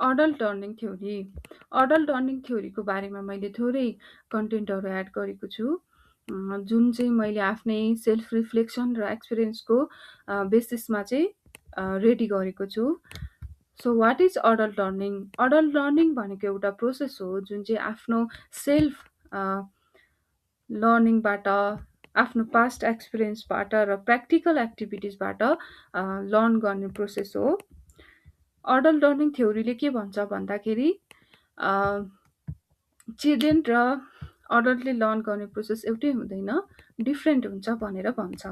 Adult learning theory adult learning थ्योरीको बारेमा मैले थोरै कन्टेन्टहरू एड गरेको छु, जुन चाहिँ मैले आफ्नै सेल्फ रिफ्लेक्सन र एक्सपिरियन्सको बेसिसमा चाहिँ रेडी गरेको छु। So what is adult learning? Adult learning भनेको एउटा प्रोसेस हो जुन चाहिँ आफ्नो सेल्फ लर्निङबाट, आफ्नो पास्ट एक्सपिरियन्सबाट र प्र्याक्टिकल एक्टिभिटिजबाट लर्न गर्ने प्रोसेस हो। अडल्ट लर्निङ थ्योरीले के भन्छ भन्दाखेरि चिल्ड्रेन र अडल्टले लर्न गर्ने प्रोसेस एउटै हुँदैन, डिफ्रेन्ट हुन्छ भनेर भन्छ।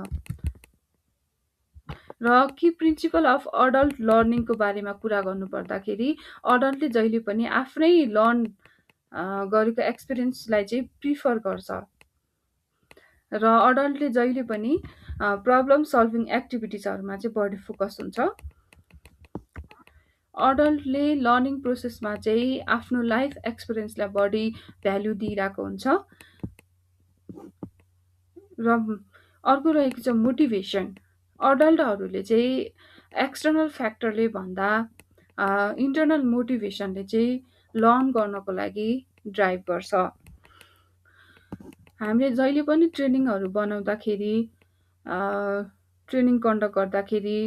र कि प्रिन्सिपल अफ अडल्ट लर्निङको बारेमा कुरा गर्नु पर्दाखेरि अडल्टले जहिले पनि आफ्नै लर्न गरेको एक्सपिरियन्सलाई चाहिँ प्रिफर गर्छ र अडल्टले जहिले पनि प्रब्लम सल्भिङ एक्टिभिटिजहरूमा चाहिँ बढी फोकस हुन्छ। अडल्टले लर्निङ प्रोसेसमा चाहिँ आफ्नो लाइफ एक्सपिरियन्सलाई बढी भ्याल्यु दिइरहेको हुन्छ। र अर्को रहेको छ मोटिभेसन। अडल्टहरूले चाहिँ एक्सटर्नल फ्याक्टरले भन्दा इन्टर्नल मोटिभेसनले चाहिँ लर्न गर्नको लागि ड्राइभ गर्छ। हामीले जहिले पनि ट्रेनिङहरू बनाउँदाखेरि, ट्रेनिङ कन्डक्ट गर्दाखेरि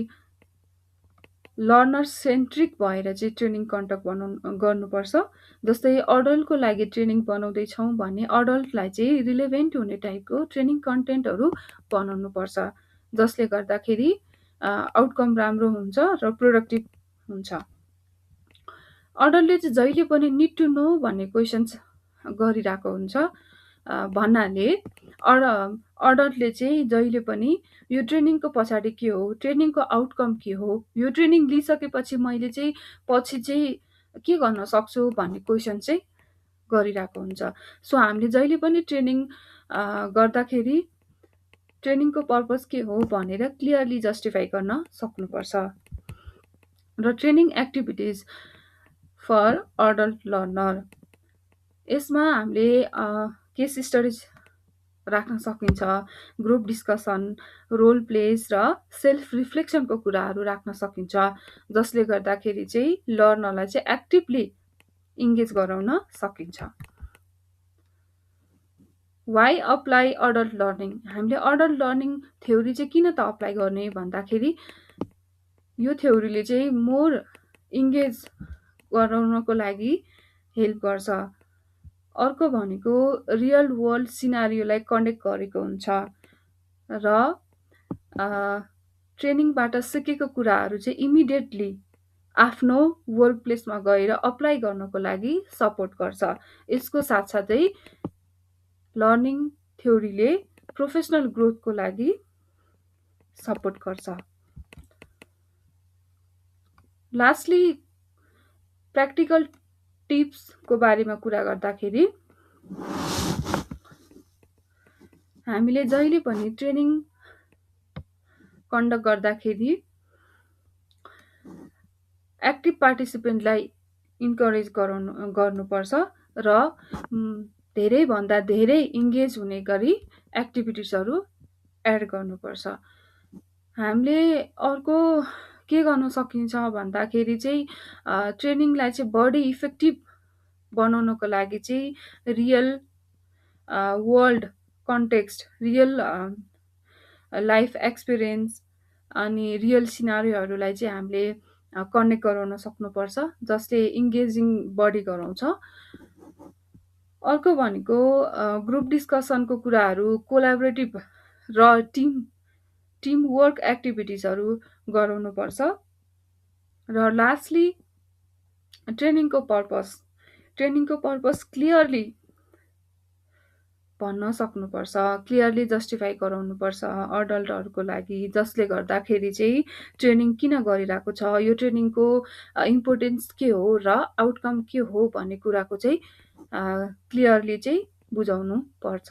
लर्नर सेन्ट्रिक भएर चाहिँ ट्रेनिङ कन्डक्ट गर्नुपर्छ। जस्तै अडल्टको लागि ट्रेनिङ बनाउँदैछौँ भने अडल्टलाई चाहिँ रिलेभेन्ट हुने टाइपको ट्रेनिङ कन्टेन्टहरू बनाउनुपर्छ, जसले गर्दाखेरि आउटकम राम्रो हुन्छ र प्रोडक्टिभ हुन्छ। अडल्टले चाहिँ जहिले पनि निड टु नो भन्ने क्वेसन्स गरिरहेको हुन्छ भन्नाले अडल्टले चाहिँ जहिले पनि यो ट्रेनिङको पछाडि के हो, ट्रेनिङको आउटकम के हो, यो ट्रेनिङ लिइसकेपछि मैले चाहिँ पछि चाहिँ के गर्न सक्छु भन्ने क्वेसन चाहिँ गरिरहेको हुन्छ। सो हामीले जहिले पनि ट्रेनिङ गर्दाखेरि ट्रेनिङको पर्पस के हो भनेर क्लियरली जस्टिफाई गर्न सक्नुपर्छ। र training activities for adult learner, यसमा हामीले केस स्टडिज राख्न सकिन्छ, ग्रुप डिस्कसन, रोल प्लेज र सेल्फ रिफ्लेक्सनको कुराहरू राख्न सकिन्छ, जसले गर्दाखेरि चाहिँ लर्नरलाई चाहिँ एक्टिभली इङ्गेज गराउन सकिन्छ। Why apply adult learning? हामीले अडल्ट लर्निङ थ्योरी चाहिँ किन त अप्लाई गर्ने भन्दाखेरि यो थ्योरीले चाहिँ मोर इङ्गेज गराउनको लागि हेल्प गर्छ। अर्को भनेको रियल वर्ल्ड सिनारियोलाई कनेक्ट गरेको हुन्छ र ट्रेनिङबाट सिकेको कुराहरू चाहिँ इमिडिएटली आफ्नो वर्क प्लेसमा गएर अप्लाई गर्नको लागि सपोर्ट गर्छ। यसको साथसाथै लर्निङ थ्योरीले प्रोफेसनल ग्रोथको लागि सपोर्ट गर्छ। लास्टली प्र्याक्टिकल टिप्सको बारेमा कुरा गर्दाखेरि हामीले जहिले पनि ट्रेनिङ कन्डक्ट गर्दाखेरि एक्टिभ पार्टिसिपेन्टलाई इन्करेज गर्नुपर्छ र धेरैभन्दा धेरै इङ्गेज हुने गरी एक्टिभिटिजहरू एड गर्नुपर्छ। हामीले अर्को के गर्न सकिन्छ भन्दाखेरि चाहिँ ट्रेनिङलाई चाहिँ बढी इफेक्टिभ बनाउनको लागि चाहिँ real world context, real life experience अनि रियल सिनारीहरूलाई चाहिँ हामीले कनेक्ट गराउन सक्नुपर्छ, जसले इङ्गेजिङ बढी गराउँछ। अर्को भनेको ग्रुप डिस्कसनको कुराहरू, कोलाबोरेटिभ र टिम वर्क एक्टिभिटिजहरू गराउनुपर्छ। र लास्टली ट्रेनिङको पर्पस क्लियरली भन्न सक्नुपर्छ, क्लियरली जस्टिफाई गराउनुपर्छ अडल्टहरूको लागि, जसले गर्दाखेरि चाहिँ ट्रेनिङ किन गरिरहेको छ, यो ट्रेनिङको इम्पोर्टेन्स के हो र आउटकम के हो भन्ने कुराको चाहिँ क्लियरली चाहिँ बुझाउनु पर्छ।